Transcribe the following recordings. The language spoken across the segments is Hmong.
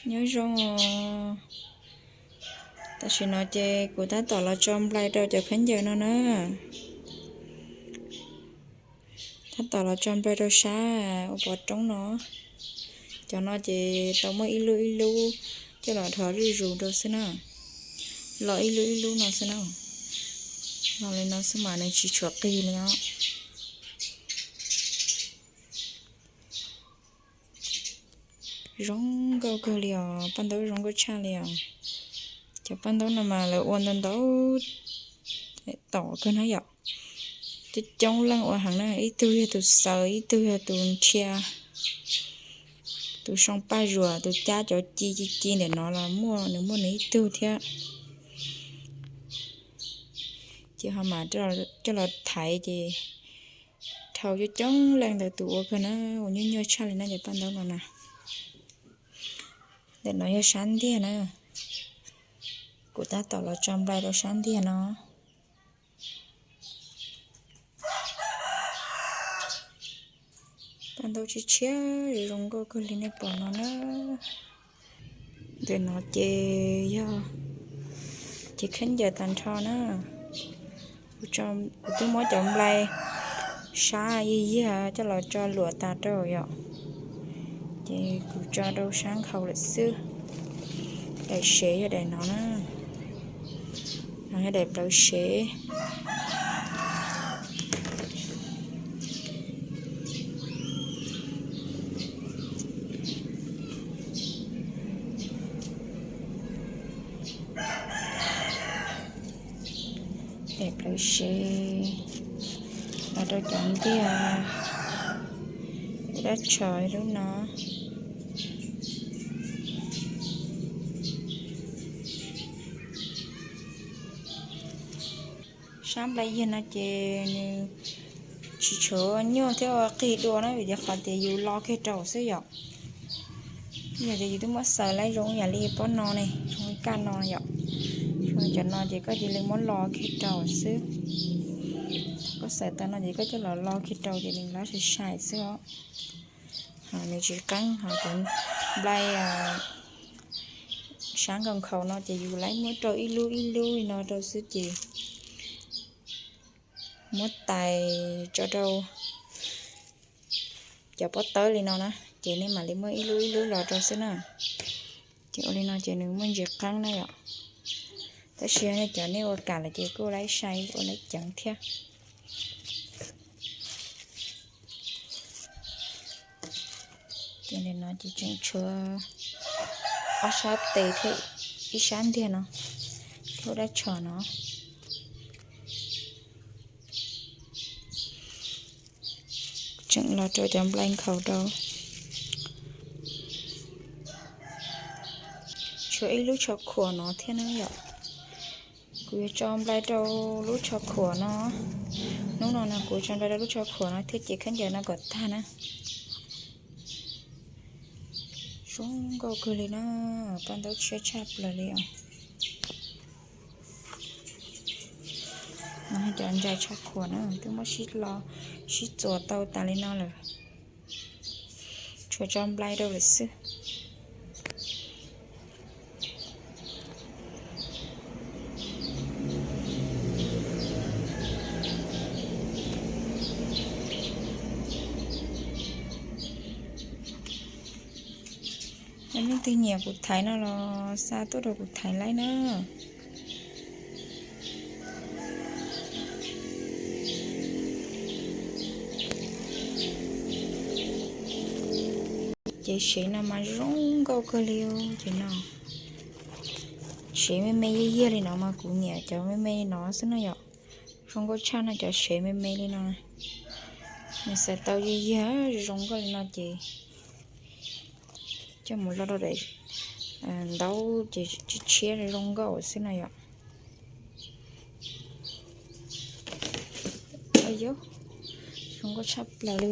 Nyob zoo os. Tam sim no ces kuv tab tom los tso nplai rau cov khaub ncaws no na. Tab tom los tso nplai rau sab ua pov roob no. Cov no ces tau muab ib lub ib lub coj los dhos zuj zus rau xwb na. Los ib lub ib lub no xwb na. Los li no xwb mas nws tsis tshuav qig li os. Zoo nkauj kawg li os, paj ntaub zoo nkauj tshaj li os. Cov paj ntaub no mas lawv ua ntau ntau tom kawg na yom. Coob coob leej ua heev na, ib tug yog tus xaws, ib tug yog tus nrhia, tus soo paj zuam, tus cab cov ci ci ci ntawm no los muaj, nws muaj nws ib tug thiab. Ces ho mam coj los thaiv ces dhau coob coob leej ntawd tus ua kawg na, ua nyuaj nyuaj tshaj li na cov paj ntaub no na. Ntawm no yog sab ntiag na, kuv tab tom los tso nplai rau sab ntiag no. Paj ntaub tshiab tshiab zoo nkauj kawg li nej pom no na. Ntawm no ces yog ces khaub ncaws tag nrho na. Kuv twb muab cov nplai sab yig yig coj los tso luam tas rau yom. Ces kuv tso rau sab nkhaus lawm xwb. Daim sev yog daim no na. No yog daim plawv sev. Daim plawv sev los rau cov ntiag, dab tshos lub no. Sab nplai yig no ces nws tsis tshuav nyuaj thiab ua qig dua na, vim tias qhov tias yus lo kiag rau xwb yom. Yog tias yus twb muab xaws laib zoo yam li pob no ne, zoo li kaj no yom, zoo li cov no ces koj cia li muab lo kiag rau xwb. Koj xaws tau no ces koj coj los lo kiag rau ces nws lab sai sai xwb os. Ho nws tsis qeeb, ho cov nplai sab nkaus nkhaus no ces yus laib muab rau ib lub ib lub li no rau xwb ces muab tais tso rau cov pob tawb li no na, ces nej mam li muab ib lub ib lub los rau xwb na. Ces ua li no ces nws muaj ntsis qeeb na yom. Tab sis nej cov nej ua kam lawm ces kuj laib sai ua laib ceev thiab. Ces ntawm no ces tseem tshuav ob sab tes thiab ib sab ntiag no thiab dab tshos no. Tseem los rau cov nplai nkhaus rau. Tshuav ib lub tsho khuam no thiab na yom. Kuv yuav tso nplai rau lub tsho khuam no. Hnub no no kuv tso nplai rau lub tsho khuam no thiab ces khaub ncaws no kom tag na. Zoo nkauj kawg li na, paj ntaub tshiab tshaj plaws li os. No cov ntsais tsho khuam na twb muab sib lo sib txuas tau tas li no lawm. Tshuav tso nplai rau lawm xwb. Yog leej twg nyiam kuv thaiv no los xa tuaj rau kuv thaiv laib na. Ces sev no mas zoo nkauj kawg li ces no. Sev me me yiag yiag li no mas kuv nyiam cov me me li no xwb no yom. Zoo nkauj tshaj no cov sev me me li no. Nws xaws tau yiag yiag zoo nkauj li no ces coj mus lo rau daim ntaub ces tshiab tshiab zoo nkauj xwb no yom. Zoo nkauj tshaj plaws li.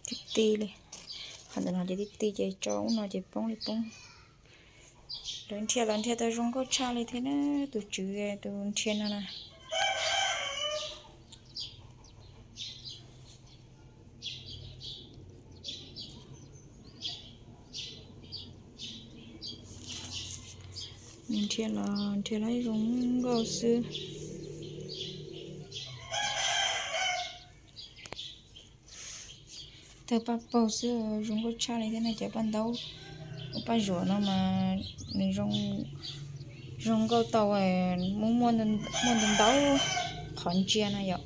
Tib ti li. Qhov ntawm no ces tib ti ces tso ub no ces poob li poob. Lawv nrhiav los nrhiav tau zoo nkauj tshaj li thiab na, tus tswv tus nrhiav no na. Nrhiav los nrhiav los zoo nkauj xwb. Tawg paj paug xwb, zoo nkauj tshaj li thiab ne. Cov paj ntaub, paj zuam no mas nws zoo nkauj tau, muaj ntau ntau qhov ntsia no yom.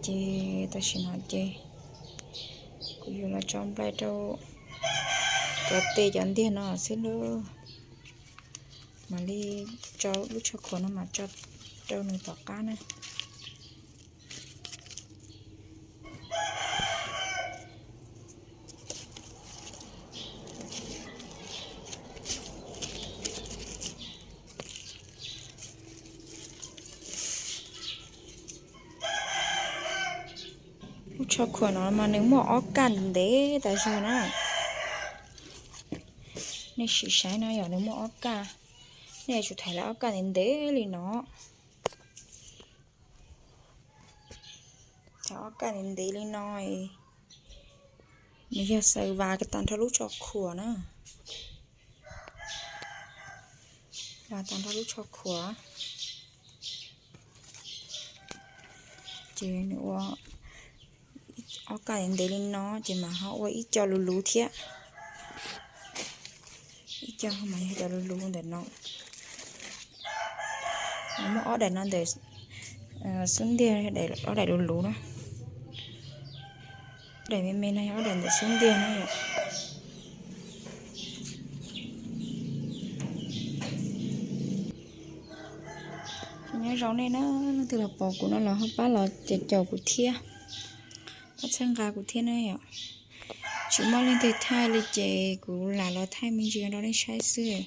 Ces tam sim no ces kuv yuav los tso nplai rau cov tes cov ntiag no xwb lauj. Mam li tso lub tsho khuam no mas tso rau nws tom qab na. Lub tsho khuam no mas nws muaj ob kaj ntev tas zog na. Nej sim saib no yom, nws muaj ob kaj. Nej yuav tsum thaiv lawv ob kaj ntev ntev li no. Thaiv ob kaj ntev ntev li no, nws yog xaws vas tag nrho lub tsho khuam na. Vas tag nrho lub tsho khuam. Ces nws ua ob kaj ntev ntev li no ces mas ho ua ib co luv luv thiab. Ib co mas yog cov luv luv ntawm no. Muaj ob daim no ntawm xub ntiag, ob daim luv luv na. Ob daim me me no yog ob daim ntawm xub ntiag na yom. Nyob zoo nej na, leej twg los pom kuv no los ho pab los caum kuv thiab, pab txhawb nqa kuv thiab na yom. Tsis muaj leej twg thaij li ces kuv lam los thaij me ntsis rau nej saib xwb.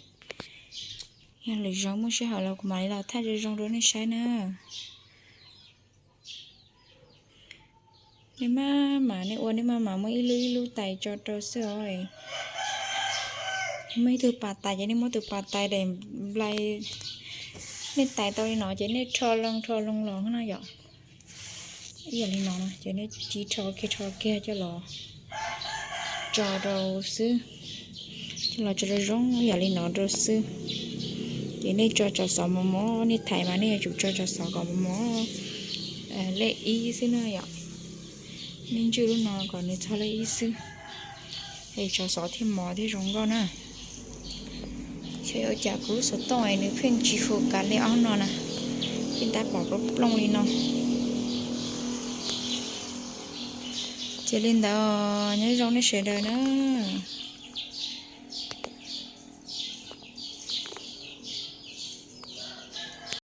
Yog lwm zaus muaj sij hawm los kuv mam li los thaij zoo zoo rau nej saib na. Nej maj mam, nej ua nej maj mam muab ib lub ib lub tais tso rau xwb os. Muaj ib tug pas tais ces nej muab tus pas tais daim nplai, nej tais tau li no ces nej rho loo rho loo los no yom. Ib yam li no no ces nej tiv rho kiag rho kiag coj los tso rau xwb, coj los tso rau zoo ib yam li no rau xwb. Ces nej tso tsov xov mos mos, nej thaiv mas nej yuav tsum tso tsov xov kom mos mos, lej ib xwb na yom. Nej ntswj lub no kom nws txog lej ib xwb, es tsov xov thiaj mos thiab zoo nkauj na. Xyov ua cas kuv lub xov tooj es nws pheej tsis focus li ob no na, pheej tab pom plooj plooj li no. Ces li ntawd nyob zoo nej sawv daws na.